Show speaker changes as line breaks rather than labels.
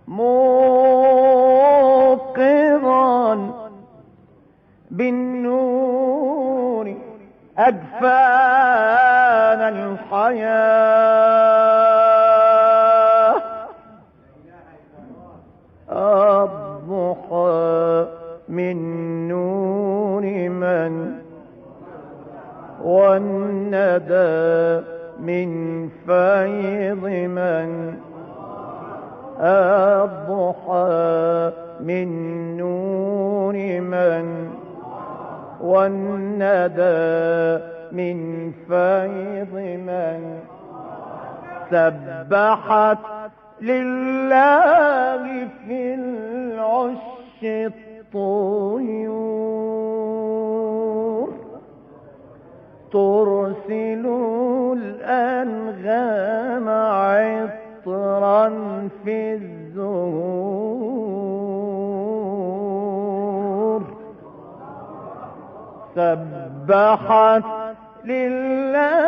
موقظا بالنور أجفان الحياة. الضحى من نور من، والندى من فيض من. الضحى من نور من، والندى من فيض من. سبحت لله في العش الطيور، ترسل الأنغام عطرا في الزهور. سبحت لله